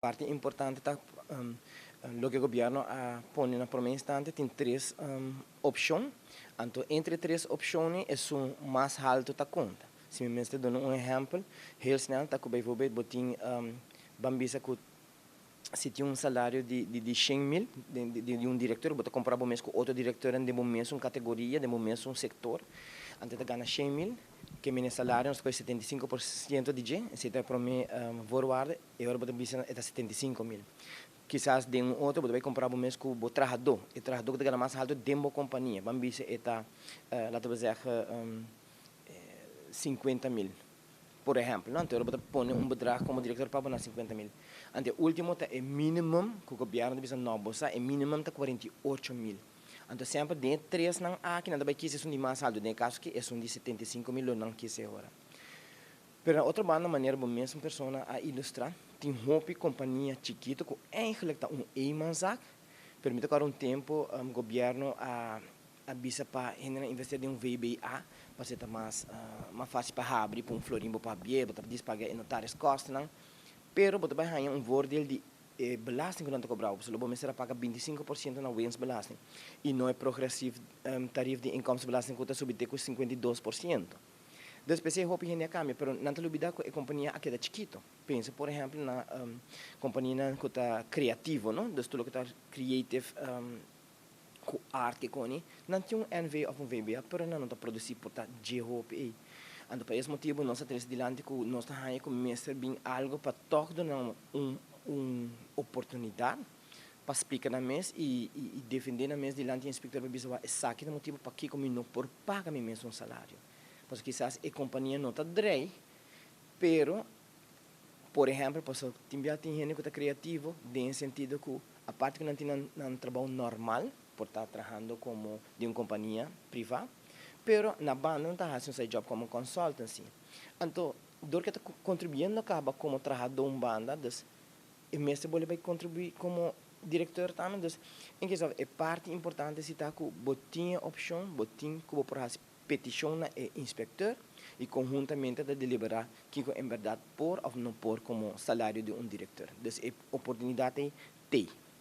Parti importante ta loke gobierno a pone na prome instante, tin tres opcion, anto entre tres opcionnan esun mas halto ta conta. Si mi mester duna un ehempel, heel snel, ta cu bijvoorbeeld bo tin, ban bisa cu si tin un salario di 100.000 di un director, bo ta compara bo mes cu otro directornan den bo mesun categoria, den bo mesun sector, anto ta gana 100.000, cu mine salario nos ta coge 75% di dje, esey ta e prome voorwaarde. E ora bo ta bisa e ta 75.000. Kisas den un otro bo ta bay compara bo mes cu bo trahador. E trahador cu ta gana mas halto den bo compania. Ban bisa e ta, laten we zeggen, 50.000, por ehempel, no? Anto ora bo ta pone un bedrag como director pa bo na 50.000. Anto e ultimo ta e minimum cu gobierno ta bisa no bo sa, e minimum ta 48.000. Anto semper den e tresnan aki nan ta bay kies esun di mas halto. Den e caso aki esun di 75.000 lo nan kies e ora. Pero na otro banda, manera bo mes persona a ilustra, tin hopi compania chikito cu eigenlijk ta un eenmanszaak. Pero mi ta acorda un tempo gobierno a bisa pa hende investi den un VBA pa ta mas facil pa habri pa un florin bo pa habri, bo ta paga e notariskostennan. Pero bo ta bay haya un voordeel di belasting cu nan ta cobra, so bo mester paga 25% na winstbelasting y no e progressief tarief di inkomstenbelasting cu ta subi te cu 52%. Dus p'esey hopi hende a cambia, pero nan ta lubida cu e compania a keda chikito. Pensa, por ehempel, na compania cu ta creativo, no? Dus tur loke ta creative cu arte coni, nan tin un NV of un VBA, pero nan no ta produci por ta hopi ey. Anto pa e motibo nos a trece dilanti cu nos ta haya cu mester bin algo pa toch duna un oportunidad pa splica nan mes y defende nan mes dilanti inspector pa bisa esaki ta motibo pakico mi no por paga mi mes un salario. Pasobra kisas e compania no ta draai, pero, por ehempel, pasobra tin bia tin hende cu ta creativo, den sentido cu, aparte cu nan tin nan trabou normal, por ta trahando como di un compania priva, pero na banda nan ta haci un side job como consultancy. Anto, door cu ta contribuyendo caba como trahador un banda, dus, e mester bolbe bay contribui como director tambe. Dus, en que e parti importante si ta cu bo tin opcion, bo tin cu bo por haci peticion na e inspector y conhuntamente ta delibera kico en berdad por of no por como salario di un director. Dus e oportunidad ey tey.